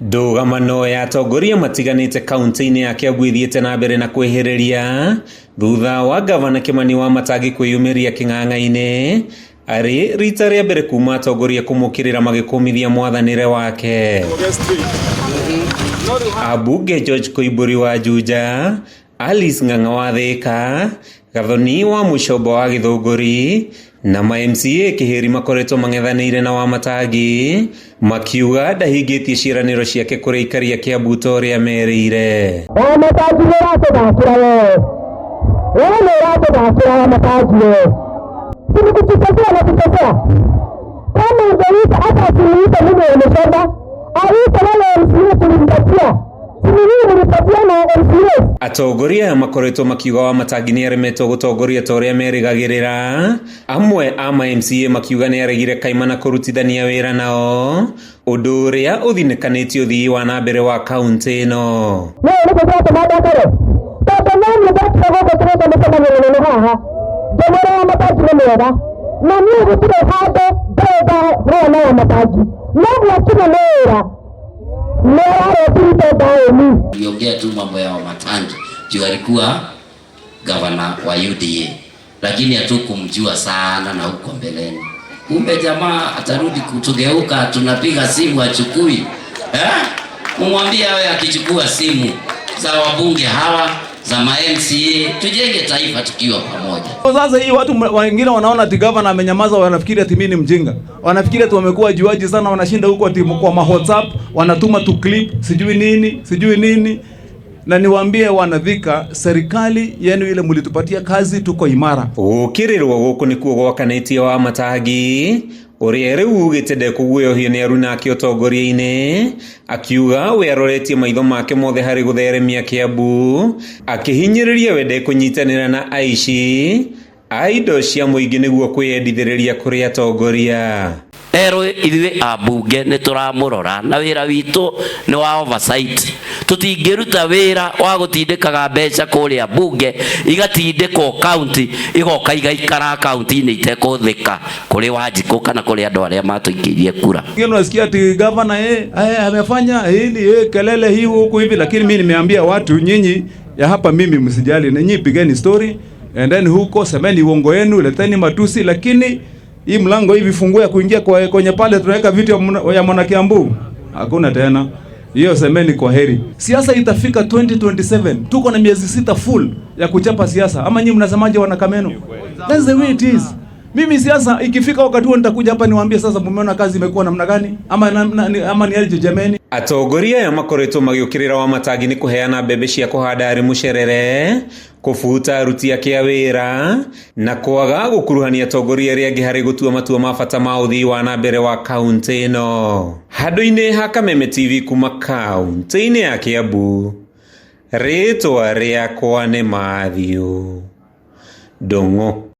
Ndũgamano ya atongoria matiganĩte kaunti-inĩ ya Kiambu ĩthiĩte na mbere na kwĩhĩrĩria thutha wa gavana Kimani Wamatangi kwĩyumĩria kĩng'ang'a-inĩ arĩ rita rĩa mbere kuma atongoria kũmũkĩrĩra magĩkũmithia mwathanĩre wake. Ambunge George Koimbũri wa Juja, Alice Ng'ang'a wa Thĩka, Gathoni wa Mũcomba wa Gĩthũngũri na ma MCA Kĩhĩri makoretwo mang'ethanĩire na Wamatangi makiuga ndahingĩtie ciĩranĩro ciake kũrĩ aikari a Kiambu ta ũrĩa merĩire. Wamatangi nĩ ũratũthakĩra we, we nĩ ũratũthakĩra Wamatangi we, si ni kutuchezea na kuchezea. Kama ungeita hata asiniite mimi wa Mũcomba, aite wale MCA tulimpatia, si ni nyinyi mlipatia na MCA. Atongoria aya makoretwo makiuga Wamatangi nĩ aremetwo gũtongoria ta ũrĩa merĩgagĩrĩra. Amwe a ma MCA makiuga nĩ aregire kaimana kũrutithania wĩra nao, ũndũ ũrĩa ũthinĩkanĩtie ũthii wa na mbere wa kaunti ĩno. No nĩkĩo kĩratũma ndakare, tondũ no niĩ ndokire gũkũ tũgĩka mũcemanio mũnene haha ngĩmwĩra Wamatangi nĩ mwega, na niĩ gũtirĩ handũ ndarĩ ndarũa na Wamatangi, no gwakinya nĩ wĩra nĩ araretirite ndaũni. Tuliongea tu mambo ya Wamatangi juu alikuwa gavana wa UDA, lakini hatukumjua sana na huko mbeleni. Kumbe jamaa atarudi kutugeuka, tunapiga simu achukui. Eh? Mumwambie awe akichukua simu za wabunge hawa za ma MCA, tujenge taifa tukiwa pamoja. Sasa hii watu wengine wanaona ati gavana amenyamaza, wanafikiri ati mimi ni mjinga, wanafikiri ati wamekuwa juaji sana, wanashinda huko ati kwa ma WhatsApp wanatuma tu clip sijui nini sijui nini. Na niwaambie wanathika, serikali yenu ile mlitupatia kazi, tuko imara. Gũkĩrĩrwo gũkũ nĩkuo gwakanĩtie Wamatangi ũrĩa rĩu ugĩte ndekũguoyohio nĩ aruna ake ũtongoria-inĩ, akiuga we aroretie maitho make mothe harĩ gũtheremia Kiambu, akĩhinyĩrĩria we ndekũnyitanĩra na aici a indo cia mũingĩ nĩguo kwĩyendithĩrĩria kũrĩ atongoria. Erwo ithuĩ ambunge nĩ tũramũrora na wĩra witũ nĩ wa oversight. Tũtingĩruta wĩra wa gũtindĩkaga mbeca kũrĩa bunge igatindĩkwo county igoka igaikara county-inĩ itekũhũthĩka kũrĩ Wanjikũ kana kũrĩ andũ arĩa matũikĩirie kura. Wengine unasikia ati gavana amefanya hili kelele hii huku hivi, lakini mimi nimeambia watu nyinyi ya hapa, mimi msijali, nyinyi pigeni story and then huko semeni uongo yenu, leteni matusi, lakini hii mlango hivi funguo ya kuingia kwa kwenye pale tunaweka vitu ya mwana Kiambu hakuna tena. Hiyo semeni kwa heri. Siasa itafika 2027, tuko na miezi 6 full ya kuchapa siasa. Ama nyinyi mnasemaje wana Kameno? That's the way it is. Mimi siasa ikifika wakati huo nitakuja hapa niwaambie sasa mumeona kazi imekuwa namna gani ama ama ni aje jameni. Atongoria aya makoretwo magĩũkĩrĩra Wamatangi nĩ kũheana mbembe cia kũhanda harĩ mũcerere, kũbuta aruti ake a wĩra na kwaga gũkuruhania atongoria arĩa angĩ harĩ gũtua matua ma bata ma ũthii wa na mbere wa kaunti ĩno. Handũ-inĩ ha Kameme TV kuma kaunti-inĩ ya Kiambu, rĩtwa rĩakwa nĩ Matthew Ndung'u.